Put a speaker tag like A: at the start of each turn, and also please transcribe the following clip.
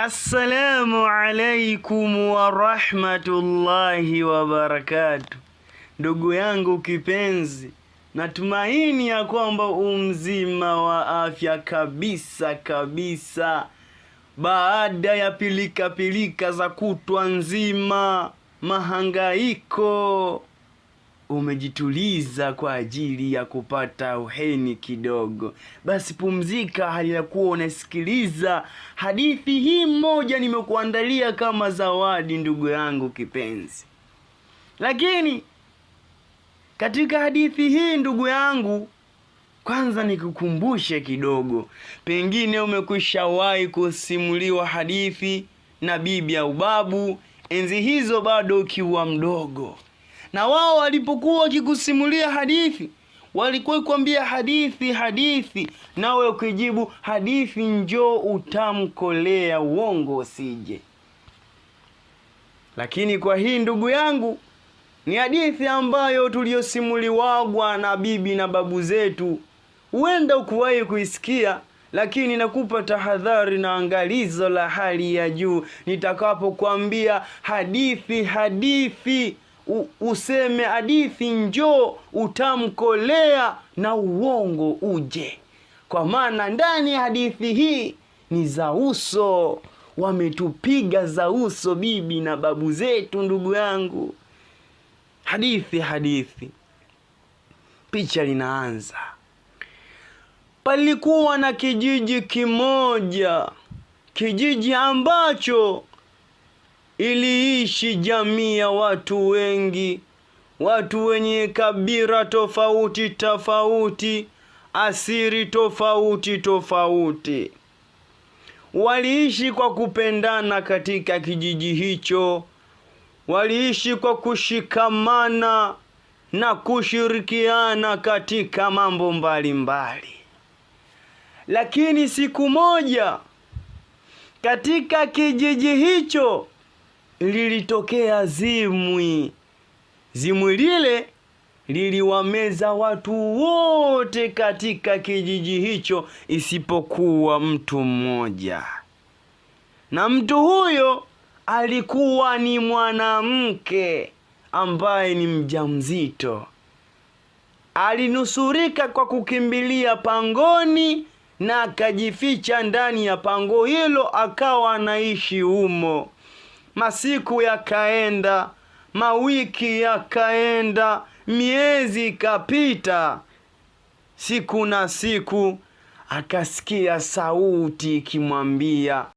A: Assalamu alaikum warahmatullahi wabarakatu. Ndugu yangu kipenzi, natumaini ya kwamba umzima wa afya kabisa kabisa, baada ya pilika pilika za kutwa nzima, mahangaiko, umejituliza kwa ajili ya kupata uheni kidogo. Basi pumzika hali ya kuwa unasikiliza hadithi hii moja nimekuandalia kama zawadi, ndugu yangu kipenzi. Lakini katika hadithi hii ndugu yangu, kwanza nikukumbushe kidogo, pengine umekwishawahi kusimuliwa hadithi na bibi au babu, enzi hizo bado ukiwa mdogo na wao walipokuwa wakikusimulia hadithi walikuwa kuambia hadithi hadithi, nawe ukijibu hadithi njoo utamkolea, uongo usije. Lakini kwa hii ndugu yangu, ni hadithi ambayo tuliyosimuliwagwa na bibi na babu zetu, huenda ukuwahi kuisikia, lakini nakupa tahadhari na angalizo la hali ya juu nitakapokuambia hadithi hadithi useme hadithi njoo utamkolea na uongo uje, kwa maana ndani ya hadithi hii ni za uso, wametupiga za uso bibi na babu zetu. Ndugu yangu, hadithi hadithi, picha linaanza. Palikuwa na kijiji kimoja, kijiji ambacho iliishi jamii ya watu wengi, watu wenye kabila tofauti tofauti, asili tofauti tofauti. Waliishi kwa kupendana katika kijiji hicho, waliishi kwa kushikamana na kushirikiana katika mambo mbalimbali mbali. Lakini siku moja katika kijiji hicho lilitokea zimwi. Zimwi lile liliwameza watu wote katika kijiji hicho isipokuwa mtu mmoja, na mtu huyo alikuwa ni mwanamke ambaye ni mjamzito. Alinusurika kwa kukimbilia pangoni na akajificha ndani ya pango hilo, akawa anaishi humo. Masiku yakaenda, mawiki yakaenda, miezi ikapita. Siku na siku akasikia sauti ikimwambia,